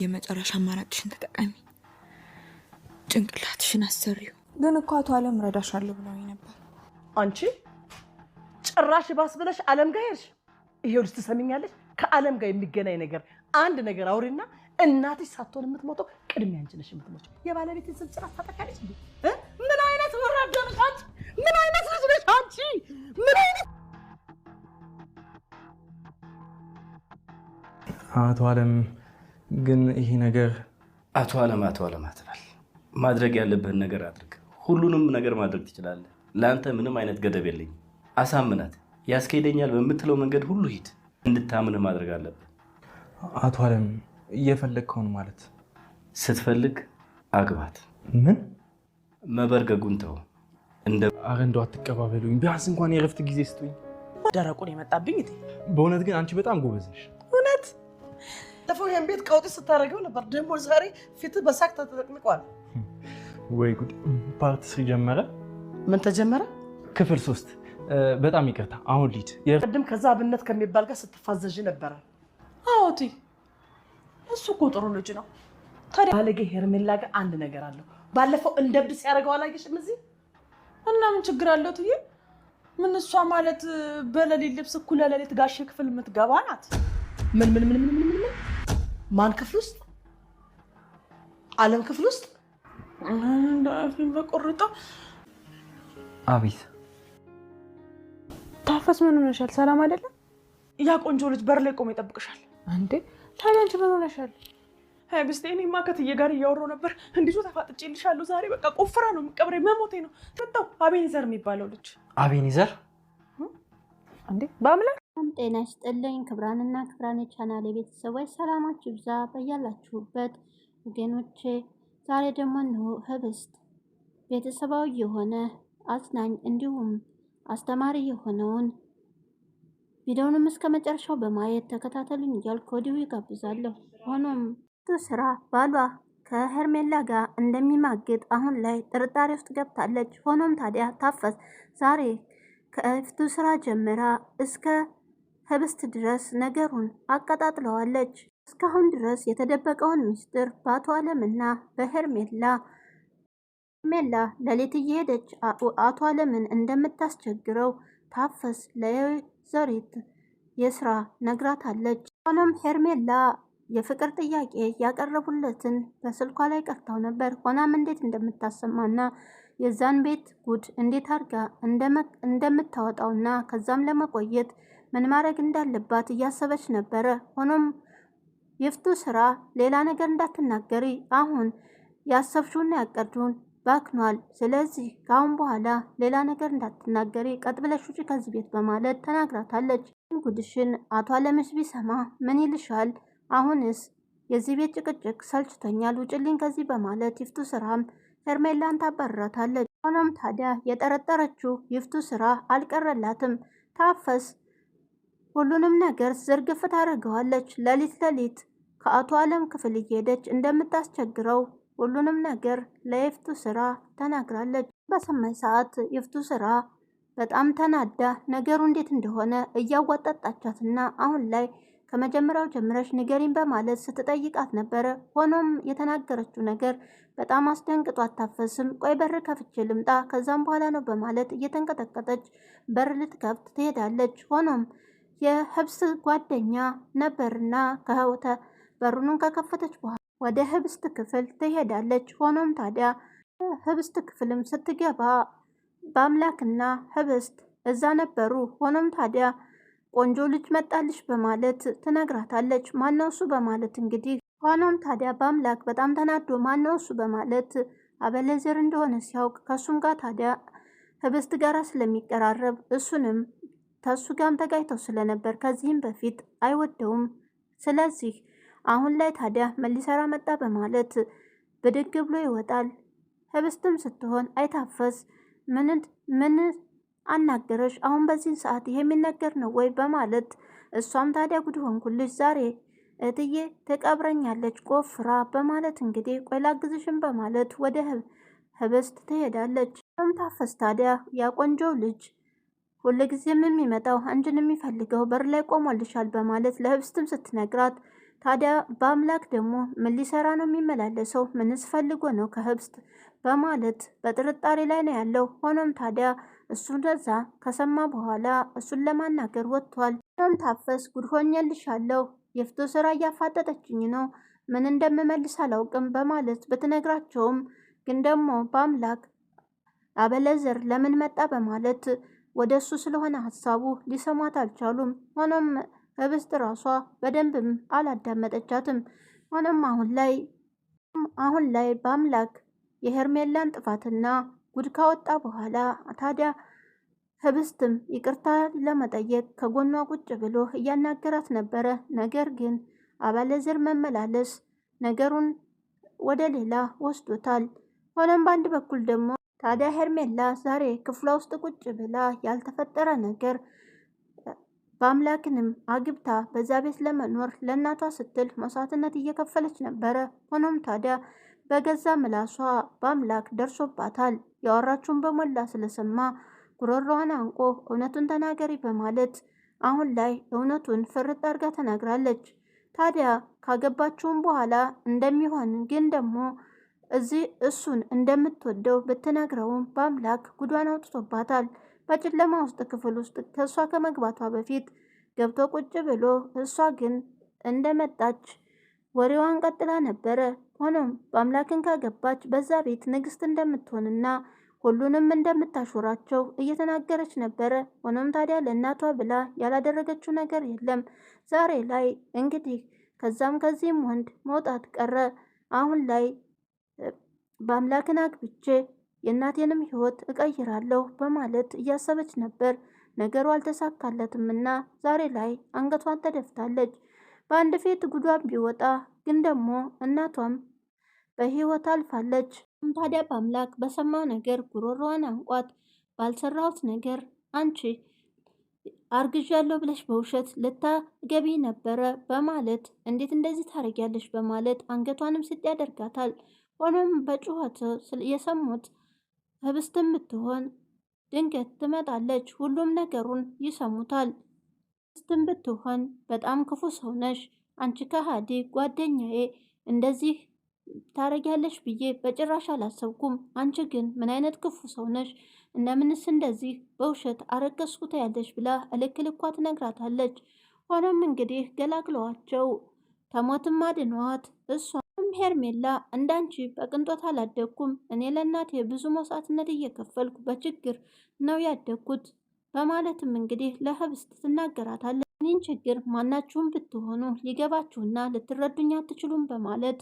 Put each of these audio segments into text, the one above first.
የመጨረሻ አማራጭሽን ተጠቀሚ። ጭንቅላትሽን አሰሪው። ግን እኮ አቶ አለም ረዳሻለሁ ብለውኝ ነበር። አንቺ ጭራሽ ባስ ብለሽ አለም ጋር ሄድሽ። ይኸውልሽ ትሰሚኛለሽ፣ ከአለም ጋር የሚገናኝ ነገር አንድ ነገር አውሪና እናትሽ ሳትሆን የምትሞተው ቅድሚያ አንቺ ነሽ የምትሞተው። የባለቤትን ስም ጭራሽ ታጠፊያለሽ እንዴ? ምን አይነት ወራዳ ነሽ አንቺ? ምን አይነት ልጅ ነሽ አንቺ? ምን አይነት አቶ አለም ግን ይሄ ነገር አቶ አለም አቶ አለም አትበል። ማድረግ ያለብህን ነገር አድርግ። ሁሉንም ነገር ማድረግ ትችላለህ። ለአንተ ምንም አይነት ገደብ የለኝም። አሳምናት። ያስኬደኛል በምትለው መንገድ ሁሉ ሂድ። እንድታምንህ ማድረግ አለብህ። አቶ አለም እየፈለግከውን ማለት ስትፈልግ አግባት። ምን መበርገጉን ተው። እንደ ኧረ እንደው አትቀባበሉኝ። ቢያንስ እንኳን የእረፍት ጊዜ ስጡኝ። ደረቁን የመጣብኝ እቴ። በእውነት ግን አንቺ በጣም ጎበዝ ነሽ። እውነት ባለፈው ይሄን ቤት ቀውጢ ስታደርገው ነበር። ደግሞ ዛሬ ፊት በሳቅ ተጠቅልቋል። ወይ ጉድ! Part 3 ጀመረ። ምን ተጀመረ? ክፍል 3። በጣም ይቅርታ፣ አሁን ልሂድ። ቅድም ከዛ አብነት ከሚባል ጋር ስትፋዘዥ ነበረ። አዎ እቴ፣ እሱ እኮ ጥሩ ልጅ ነው። ታዲያ ባለጌ ሄርሜላ ጋር አንድ ነገር አለው። ባለፈው እንደ እብድ ሲያደርገው አላየሽም? እዚህ እና ምን ችግር አለው እትዬ? ምን እሷ ማለት በሌሊት ልብስ እኩለ ሌሊት ጋሼ ክፍል የምትገባ ናት። ምን ምን ምን ምን ምን ምን ማን ክፍል ውስጥ? አለም ክፍል ውስጥ እንዳፊን በቆርጠው። አቤት። ታፈስ ምን ሆነሻል? ሰላም አይደለም? ያ ቆንጆ ልጅ በር ላይ ቆሞ ይጠብቅሻል። እንዴ ታዲያ አንቺ ምን ሆነሻል? አይ ብስቴ፣ እኔማ ከትዬ ጋር እያወራሁ ነበር። እንዲሁ ተፋጥጬልሻለሁ። ዛሬ በቃ ቆፍራ ነው የምትቀብረኝ። መሞቴ ነው። መጣው አቤኔዘር የሚባለው ልጅ። አቤኔዘር እንዴ በአምላክ ጤና ይስጥልኝ ክብራንና ክብራን የቻናል የቤተሰቦች ሰላማችሁ ይብዛ በያላችሁበት ወገኖቼ። ዛሬ ደግሞ እንሆ ህብስት ቤተሰባዊ የሆነ አዝናኝ እንዲሁም አስተማሪ የሆነውን ቪዲዮንም እስከ መጨረሻው በማየት ተከታተሉኝ እያልኩ ወዲሁ ይጋብዛለሁ። ሆኖም ስራ ባሏ ከሄርሜላ ጋር እንደሚማግጥ አሁን ላይ ጥርጣሬ ውስጥ ገብታለች። ሆኖም ታዲያ ታፈስ ዛሬ ከፍቱ ስራ ጀምራ እስከ ህብስት ድረስ ነገሩን አቀጣጥለዋለች። እስካሁን ድረስ የተደበቀውን ምስጢር በአቶ አለምና በሄርሜላ ሜላ ሌሊት እየሄደች አቶ አለምን እንደምታስቸግረው ታፈስ ለወይዘሪት የስራ ነግራታለች። ሆኖም ሄርሜላ የፍቅር ጥያቄ ያቀረቡለትን በስልኳ ላይ ቀርተው ነበር። ሆናም እንዴት እንደምታሰማና የዛን ቤት ጉድ እንዴት አድርጋ እንደምታወጣውና ከዛም ለመቆየት ምን ማድረግ እንዳለባት እያሰበች ነበረ። ሆኖም ይፍቱ ስራ ሌላ ነገር እንዳትናገሪ፣ አሁን ያሰብሽውና ያቀድሽውን ባክኗል። ስለዚህ ከአሁን በኋላ ሌላ ነገር እንዳትናገሪ፣ ቀጥ ብለሽ ውጪ ከዚህ ቤት በማለት ተናግራታለች። ጉድሽን አቶ አለምሽ ቢሰማ ምን ይልሻል? አሁንስ የዚህ ቤት ጭቅጭቅ ሰልችቶኛል፣ ውጭልኝ ከዚህ በማለት ይፍቱ ስራም ሄርሜላን ታባርራታለች። ሆኖም ታዲያ የጠረጠረችው ይፍቱ ስራ አልቀረላትም። ታፈስ ሁሉንም ነገር ዝርግፍ ታደርገዋለች። ሌሊት ሌሊት ከአቶ አለም ክፍል እየሄደች እንደምታስቸግረው ሁሉንም ነገር ለይፍቱ ስራ ተናግራለች። በሰማይ ሰዓት ይፍቱ ስራ በጣም ተናዳ ነገሩ እንዴት እንደሆነ እያዋጣጣቻትና አሁን ላይ ከመጀመሪያው ጀምረሽ ንገሪን በማለት ስትጠይቃት ነበረ። ሆኖም የተናገረችው ነገር በጣም አስደንግጦ አታፈስም። ቆይ በር ከፍቼ ልምጣ ከዛም በኋላ ነው በማለት እየተንቀጠቀጠች በር ልትከፍት ትሄዳለች። ሆኖም የህብስ ጓደኛ ነበርና ከህውተ በሩኑን ከከፈተች በኋላ ወደ ህብስት ክፍል ትሄዳለች። ሆኖም ታዲያ ህብስት ክፍልም ስትገባ በአምላክና ህብስት እዛ ነበሩ። ሆኖም ታዲያ ቆንጆ ልጅ መጣልሽ በማለት ትነግራታለች። ማነው እሱ በማለት እንግዲህ ሆኖም ታዲያ በአምላክ በጣም ተናዶ ማነው እሱ በማለት አበለዘር እንደሆነ ሲያውቅ ከእሱም ጋር ታዲያ ህብስት ጋራ ስለሚቀራረብ እሱንም ከእሱ ጋርም ተጋጭተው ስለነበር ከዚህም በፊት አይወደውም። ስለዚህ አሁን ላይ ታዲያ ምን ሊሰራ መጣ በማለት ብድግ ብሎ ይወጣል። ህብስትም ስትሆን አይታፈስ ምን አናገረሽ? አሁን በዚህን ሰዓት ይሄ የሚነገር ነው ወይ በማለት እሷም ታዲያ ጉድ ሆንኩልሽ ዛሬ እትዬ ትቀብረኛለች ቆፍራ በማለት እንግዲህ ቆይ ላግዝሽም በማለት ወደ ህብስት ትሄዳለች። ታፈስ ታዲያ ያቆንጆው ልጅ ሁልጊዜም የሚመጣው አንቺን የሚፈልገው በር ላይ ቆሞልሻል በማለት ለህብስትም ስትነግራት ታዲያ በአምላክ ደግሞ ምን ሊሰራ ነው የሚመላለሰው? ምንስ ፈልጎ ነው ከህብስት በማለት በጥርጣሬ ላይ ነው ያለው። ሆኖም ታዲያ እሱ እንደዛ ከሰማ በኋላ እሱን ለማናገር ወጥቷል። ሆኖም ታፈስ ጉድ ሆኜልሻለሁ፣ የፍቶ ስራ እያፋጠጠችኝ ነው፣ ምን እንደምመልስ አላውቅም በማለት ብትነግራቸውም ግን ደግሞ በአምላክ አበለዘር ለምን መጣ በማለት ወደ እሱ ስለሆነ ሀሳቡ ሊሰሟት አልቻሉም። ሆኖም ህብስት ራሷ በደንብም አላዳመጠቻትም። ሆኖም አሁን ላይ በአምላክ የሄርሜላን ጥፋትና ጉድ ካወጣ በኋላ ታዲያ ህብስትም ይቅርታ ለመጠየቅ ከጎኗ ቁጭ ብሎ እያናገራት ነበረ። ነገር ግን አባለዘር መመላለስ ነገሩን ወደ ሌላ ወስዶታል። ሆኖም በአንድ በኩል ደግሞ ታዲያ ሄርሜላ ዛሬ ክፍሏ ውስጥ ቁጭ ብላ ያልተፈጠረ ነገር በአምላክንም አግብታ በዛ ቤት ለመኖር ለእናቷ ስትል መስዋዕትነት እየከፈለች ነበረ። ሆኖም ታዲያ በገዛ ምላሷ በአምላክ ደርሶባታል። ያወራችውን በሞላ ስለሰማ ጉሮሮዋን አንቆ እውነቱን ተናገሪ በማለት አሁን ላይ እውነቱን ፍርጥ አድርጋ ተናግራለች። ታዲያ ካገባችውም በኋላ እንደሚሆን ግን ደግሞ እዚህ እሱን እንደምትወደው ብትነግረውም በአምላክ ጉዷን አውጥቶባታል። በጨለማ ውስጥ ክፍል ውስጥ ከእሷ ከመግባቷ በፊት ገብቶ ቁጭ ብሎ እሷ ግን እንደመጣች ወሬዋን ቀጥላ ነበረ። ሆኖም በአምላክን ካገባች በዛ ቤት ንግስት እንደምትሆንና ሁሉንም እንደምታሾራቸው እየተናገረች ነበረ። ሆኖም ታዲያ ለእናቷ ብላ ያላደረገችው ነገር የለም። ዛሬ ላይ እንግዲህ ከዛም ከዚህም ወንድ መውጣት ቀረ። አሁን ላይ በአምላክን አግብቼ የእናቴንም ሕይወት እቀይራለሁ በማለት እያሰበች ነበር። ነገሩ አልተሳካለትምና ዛሬ ላይ አንገቷን ተደፍታለች። በአንድ ፊት ጉዷን ቢወጣ ግን ደግሞ እናቷም በሕይወት አልፋለች። ታዲያ በአምላክ በሰማው ነገር ጉሮሮዋን አንቋት ባልሰራሁት ነገር አንቺ አርግዣለሁ ብለሽ በውሸት ልታገቢ ነበረ በማለት እንዴት እንደዚህ ታደርጊያለሽ በማለት አንገቷንም ስጥ ያደርጋታል። ሆኖም በጩኸት የሰሙት ህብስት ብትሆን ድንገት ትመጣለች። ሁሉም ነገሩን ይሰሙታል። ህብስትም ብትሆን በጣም ክፉ ሰው ነሽ አንቺ ከሃዲ ጓደኛዬ፣ እንደዚህ ታረጊያለሽ ብዬ በጭራሽ አላሰብኩም። አንቺ ግን ምን አይነት ክፉ ሰው ነሽ? እንደምንስ እንደዚህ በውሸት አረገዝኩ ትያለሽ ብላ እልክ ልኳ ትነግራታለች። ሆኖም እንግዲህ ገላግለዋቸው ከሞትም አድኗት እሷም ሄርሜላ እንዳንቺ በቅንጦት አላደግኩም። እኔ ለእናቴ ብዙ መስዋዕትነት እየከፈልኩ በችግር ነው ያደግኩት በማለትም እንግዲህ ለህብስት ትናገራታለች። እኔን ችግር ማናችሁም ብትሆኑ ሊገባችሁና ልትረዱኝ አትችሉም በማለት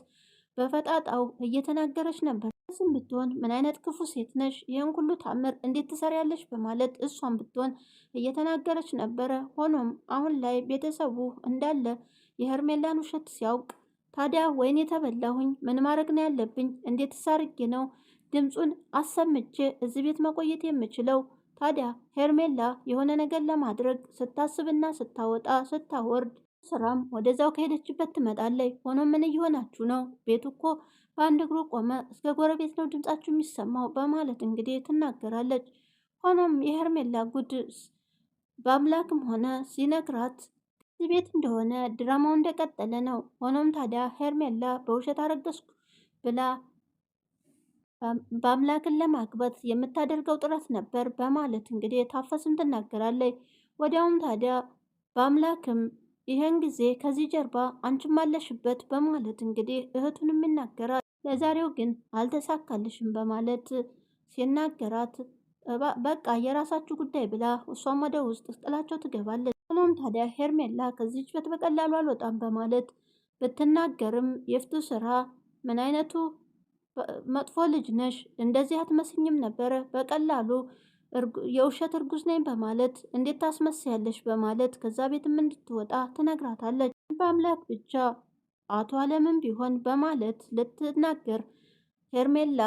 በፈጣጣው እየተናገረች ነበር። እሱም ብትሆን ምን አይነት ክፉ ሴት ነሽ? ይህን ሁሉ ታምር እንዴት ትሰሪያለሽ? በማለት እሷም ብትሆን እየተናገረች ነበረ። ሆኖም አሁን ላይ ቤተሰቡ እንዳለ የሄርሜላን ውሸት ሲያውቅ ታዲያ ወይኔ የተበላሁኝ ምን ማድረግ ነው ያለብኝ? እንዴት ሳርጌ ነው ድምፁን አሰምቼ እዚህ ቤት መቆየት የምችለው? ታዲያ ሄርሜላ የሆነ ነገር ለማድረግ ስታስብና ስታወጣ ስታወርድ ስራም ወደዛው ከሄደችበት ትመጣለች። ሆኖ ምን እየሆናችሁ ነው? ቤቱ እኮ በአንድ እግሩ ቆመ፣ እስከ ጎረቤት ነው ድምጻችሁ የሚሰማው በማለት እንግዲህ ትናገራለች። ሆኖም የሄርሜላ ጉድ በአምላክም ሆነ ሲነግራት እዚህ ቤት እንደሆነ ድራማው እንደቀጠለ ነው። ሆኖም ታዲያ ሄርሜላ በውሸት አረገዝኩ ብላ በአምላክን ለማግባት የምታደርገው ጥረት ነበር በማለት እንግዲህ ታፈስም ትናገራለች። ወዲያውም ታዲያ በአምላክም ይህን ጊዜ ከዚህ ጀርባ አንቺም አለሽበት በማለት እንግዲህ እህቱንም ይናገራል። ለዛሬው ግን አልተሳካልሽም በማለት ሲናገራት በቃ የራሳችሁ ጉዳይ ብላ እሷም ወደ ውስጥ ጥላቸው ትገባለች። ሆኖም ታዲያ ሄርሜላ ከዚህች ቤት በቀላሉ አልወጣም በማለት ብትናገርም የፍቱ ስራ ምን አይነቱ መጥፎ ልጅ ነሽ፣ እንደዚህ አትመስኝም ነበረ፣ በቀላሉ የውሸት እርጉዝ ነኝ በማለት እንዴት ታስመስያለሽ በማለት ከዛ ቤትም እንድትወጣ ትነግራታለች። በአምላክ ብቻ አቶ አለምም ቢሆን በማለት ልትናገር ሄርሜላ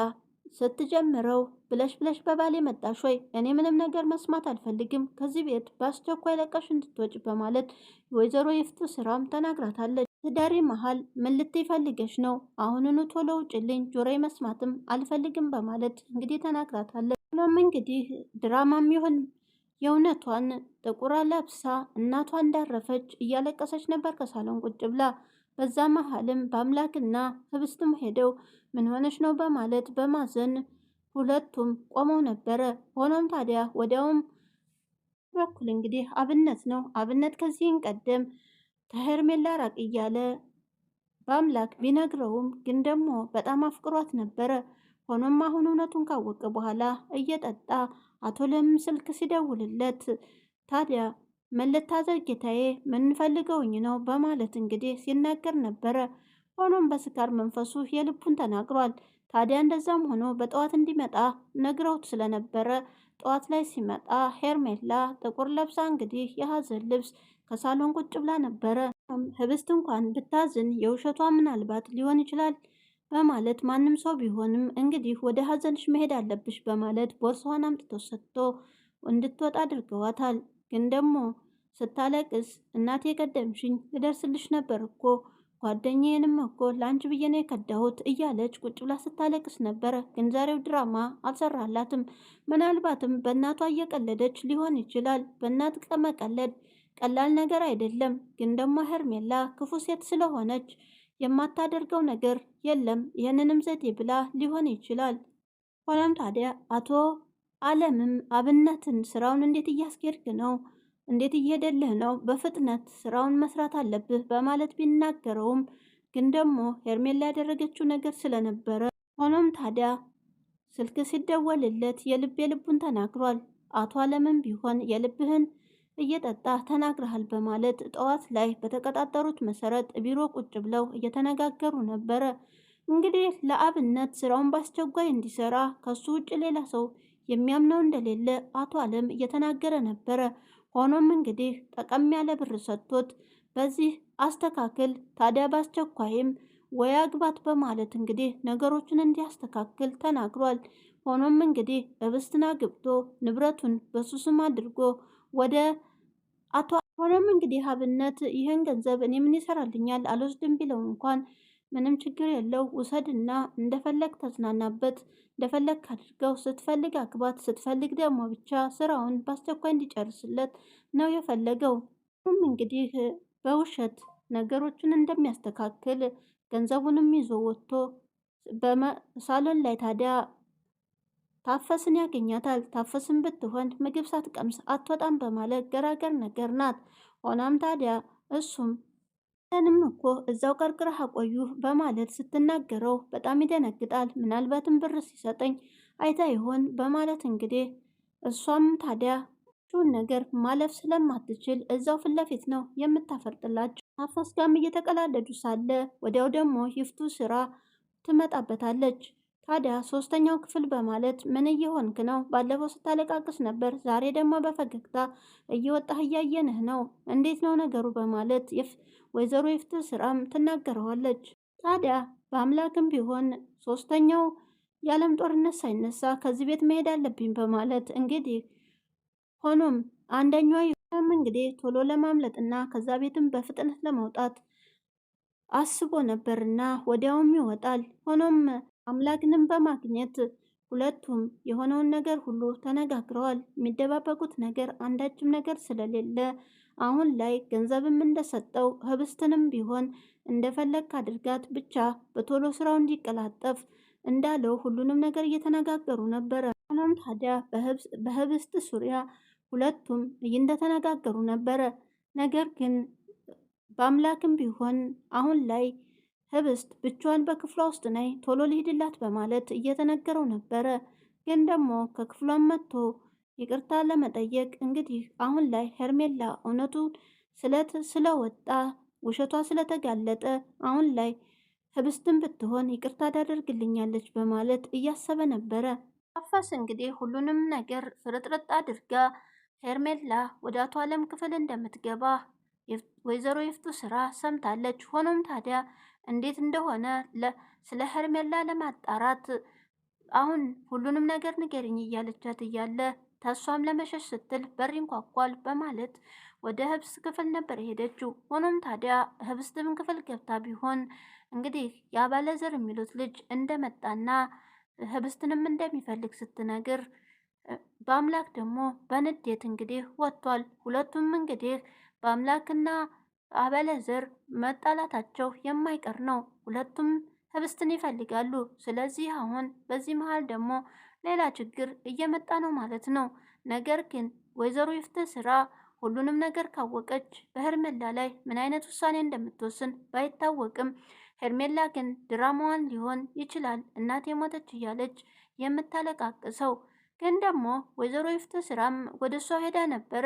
ስትጀምረው ብለሽ ብለሽ በባሌ መጣሽ ወይ? እኔ ምንም ነገር መስማት አልፈልግም፣ ከዚህ ቤት በአስቸኳይ ለቀሽ እንድትወጭ በማለት ወይዘሮ ይፍቱ ስራም ተናግራታለች። ትዳሬ መሀል ምን ልትይ ፈልገሽ ነው? አሁኑኑ ቶሎ ውጭልኝ፣ ጆሮዬ መስማትም አልፈልግም በማለት እንግዲህ ተናግራታለች። ሆኖም እንግዲህ ድራማም ይሁን የእውነቷን ጥቁር ለብሳ እናቷ እንዳረፈች እያለቀሰች ነበር ከሳሎን ቁጭ ብላ። በዛ መሀልም በአምላክና ህብስትም ሄደው ምን ሆነች ነው በማለት በማዘን ሁለቱም ቆመው ነበረ። ሆኖም ታዲያ ወዲያውም በኩል እንግዲህ አብነት ነው። አብነት ከዚህን ቀደም ከሄርሜላ ራቅ እያለ በአምላክ ቢነግረውም ግን ደግሞ በጣም አፍቅሯት ነበረ። ሆኖም አሁን እውነቱን ካወቀ በኋላ እየጠጣ አቶ ለም ስልክ ሲደውልለት ታዲያ ምን ልታዘዝ ጌታዬ፣ ምን ፈልገውኝ ነው በማለት እንግዲህ ሲናገር ነበረ። ሆኖም በስካር መንፈሱ የልቡን ተናግሯል። ታዲያ እንደዛም ሆኖ በጠዋት እንዲመጣ ነግረውት ስለነበረ ጠዋት ላይ ሲመጣ ሄርሜላ ጥቁር ለብሳ እንግዲህ የሀዘን ልብስ ከሳሎን ቁጭ ብላ ነበረ። ህብስት እንኳን ብታዝን የውሸቷ ምናልባት ሊሆን ይችላል በማለት ማንም ሰው ቢሆንም እንግዲህ ወደ ሀዘንሽ መሄድ አለብሽ በማለት ቦርሳዋን አምጥቶ ሰጥቶ እንድትወጣ አድርገዋታል። ግን ደግሞ ስታለቅስ እናቴ ቀደምሽኝ፣ ልደርስልሽ ነበር እኮ ጓደኛዬንም እኮ ለአንቺ ብዬ ነው የከዳሁት እያለች ቁጭ ብላ ስታለቅስ ነበረ። ግን ዛሬው ድራማ አልሰራላትም። ምናልባትም በእናቷ እየቀለደች ሊሆን ይችላል። በእናት መቀለድ ቀላል ነገር አይደለም። ግን ደግሞ ሄርሜላ ክፉ ሴት ስለሆነች የማታደርገው ነገር የለም። ይህንንም ዘዴ ብላ ሊሆን ይችላል። ሆኖም ታዲያ አቶ አለምም አብነትን ስራውን እንዴት እያስኬድክ ነው? እንዴት እየሄደልህ ነው? በፍጥነት ስራውን መስራት አለብህ በማለት ቢናገረውም ግን ደግሞ ሄርሜላ ያደረገችው ነገር ስለነበረ ሆኖም ታዲያ ስልክ ሲደወልለት የልብ የልቡን ተናግሯል። አቶ አለምም ቢሆን የልብህን እየጠጣ ተናግረሃል በማለት ጠዋት ላይ በተቀጣጠሩት መሰረት ቢሮ ቁጭ ብለው እየተነጋገሩ ነበረ። እንግዲህ ለአብነት ስራውን በአስቸኳይ እንዲሰራ ከሱ ውጭ ሌላ ሰው የሚያምነው እንደሌለ አቶ አለም እየተናገረ ነበረ። ሆኖም እንግዲህ ጠቀም ያለ ብር ሰጥቶት በዚህ አስተካክል፣ ታዲያ በአስቸኳይም ወይ አግባት በማለት እንግዲህ ነገሮችን እንዲያስተካክል ተናግሯል። ሆኖም እንግዲህ ህብስትን አግብቶ ንብረቱን በሱ ስም አድርጎ ወደ አቶ ሆኖም እንግዲህ አብነት ይህን ገንዘብ እኔ ምን ይሰራልኛል አልወስድም ቢለው እንኳን ምንም ችግር የለው ውሰድና እንደፈለግ ተዝናናበት፣ እንደፈለግ አድርገው፣ ስትፈልግ አግባት፣ ስትፈልግ ደግሞ ብቻ ስራውን በአስቸኳይ እንዲጨርስለት ነው የፈለገው። እንግዲህ በውሸት ነገሮችን እንደሚያስተካክል ገንዘቡንም ይዞ ወጥቶ በሳሎን ላይ ታዲያ ታፈስን ያገኛታል። ታፈስን ብትሆን ምግብ ሳትቀምስ አትወጣም በማለት ገራገር ነገር ናት። ሆናም ታዲያ እሱም ንም እኮ እዛው ቀርቅረህ አቆዩ በማለት ስትናገረው በጣም ይደነግጣል። ምናልባትም ብር ሲሰጠኝ አይታ ይሆን በማለት እንግዲህ እሷም ታዲያ ቹን ነገር ማለፍ ስለማትችል እዛው ፊት ለፊት ነው የምታፈርጥላቸው። ታፈስ ጋርም እየተቀላለዱ ሳለ ወዲያው ደግሞ ይፍቱ ስራ ትመጣበታለች። ታዲያ ሶስተኛው ክፍል በማለት ምን እየሆንክ ነው? ባለፈው ስታለቃቅስ ነበር፣ ዛሬ ደግሞ በፈገግታ እየወጣህ እያየንህ ነው። እንዴት ነው ነገሩ? በማለት ወይዘሮ ይፍቱ ስራም ትናገረዋለች። ታዲያ በአምላክም ቢሆን ሶስተኛው የዓለም ጦርነት ሳይነሳ ከዚህ ቤት መሄድ አለብኝ በማለት እንግዲህ ሆኖም አንደኛዋ እንግዲህ ቶሎ ለማምለጥና ከዛ ቤትም በፍጥነት ለመውጣት አስቦ ነበርና ወዲያውም ይወጣል። ሆኖም አምላክንም በማግኘት ሁለቱም የሆነውን ነገር ሁሉ ተነጋግረዋል። የሚደባበቁት ነገር አንዳችም ነገር ስለሌለ አሁን ላይ ገንዘብም እንደሰጠው ህብስትንም ቢሆን እንደፈለግ አድርጋት ብቻ በቶሎ ስራው እንዲቀላጠፍ እንዳለው ሁሉንም ነገር እየተነጋገሩ ነበረ። ሆኖም ታዲያ በህብስት ዙሪያ ሁለቱም እንደተነጋገሩ ነበረ። ነገር ግን በአምላክም ቢሆን አሁን ላይ ህብስት ብቻዋን በክፍሏ ውስጥ ነይ ቶሎ ልሂድላት በማለት እየተነገረው ነበረ። ግን ደግሞ ከክፍሏን መጥቶ ይቅርታ ለመጠየቅ እንግዲህ አሁን ላይ ሄርሜላ እውነቱ ስለወጣ ውሸቷ ስለተጋለጠ አሁን ላይ ህብስትን ብትሆን ይቅርታ ታደርግልኛለች በማለት እያሰበ ነበረ። አፋስ እንግዲህ ሁሉንም ነገር ፍርጥርጥ አድርጋ ሄርሜላ ወደ አቶ አለም ክፍል እንደምትገባ ወይዘሮ ይፍቱ ስራ ሰምታለች። ሆኖም ታዲያ እንዴት እንደሆነ ስለ ሄርሜላ ለማጣራት አሁን ሁሉንም ነገር ንገሪኝ እያለቻት እያለ ተሷም ለመሸሽ ስትል በር ይንኳኳል በማለት ወደ ህብስት ክፍል ነበር የሄደችው። ሆኖም ታዲያ ህብስትም ክፍል ገብታ ቢሆን እንግዲህ የአባለዘር የሚሉት ልጅ እንደመጣና ህብስትንም እንደሚፈልግ ስትነግር በአምላክ ደግሞ በንዴት እንግዲህ ወጥቷል። ሁለቱም እንግዲህ በአምላክና አበለዘር መጣላታቸው የማይቀር ነው። ሁለቱም ህብስትን ይፈልጋሉ። ስለዚህ አሁን በዚህ መሀል ደግሞ ሌላ ችግር እየመጣ ነው ማለት ነው። ነገር ግን ወይዘሮ ይፍትህ ስራ ሁሉንም ነገር ካወቀች በሄርሜላ ላይ ምን አይነት ውሳኔ እንደምትወስን ባይታወቅም ሄርሜላ ግን ድራማዋን ሊሆን ይችላል እናቴ ሞተች እያለች የምታለቃቅሰው። ግን ደግሞ ወይዘሮ ይፍትህ ስራም ወደ እሷ ሄዳ ነበረ።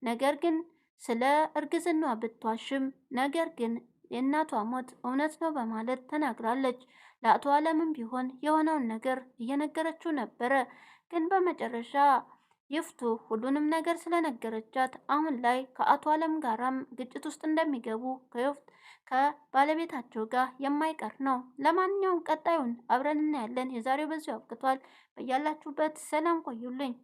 ነገር ግን ስለ እርግዝናዋ ብትዋሽም ነገር ግን የእናቷ ሞት እውነት ነው በማለት ተናግራለች። ለአቶ አለምም ቢሆን የሆነውን ነገር እየነገረችው ነበረ። ግን በመጨረሻ ይፍቱ ሁሉንም ነገር ስለነገረቻት አሁን ላይ ከአቶ አለም ጋራም ግጭት ውስጥ እንደሚገቡ ከዮፍት ከባለቤታቸው ጋር የማይቀር ነው። ለማንኛውም ቀጣዩን አብረን እናያለን። የዛሬው በዚሁ አብቅቷል። በያላችሁበት ሰላም ቆዩልኝ።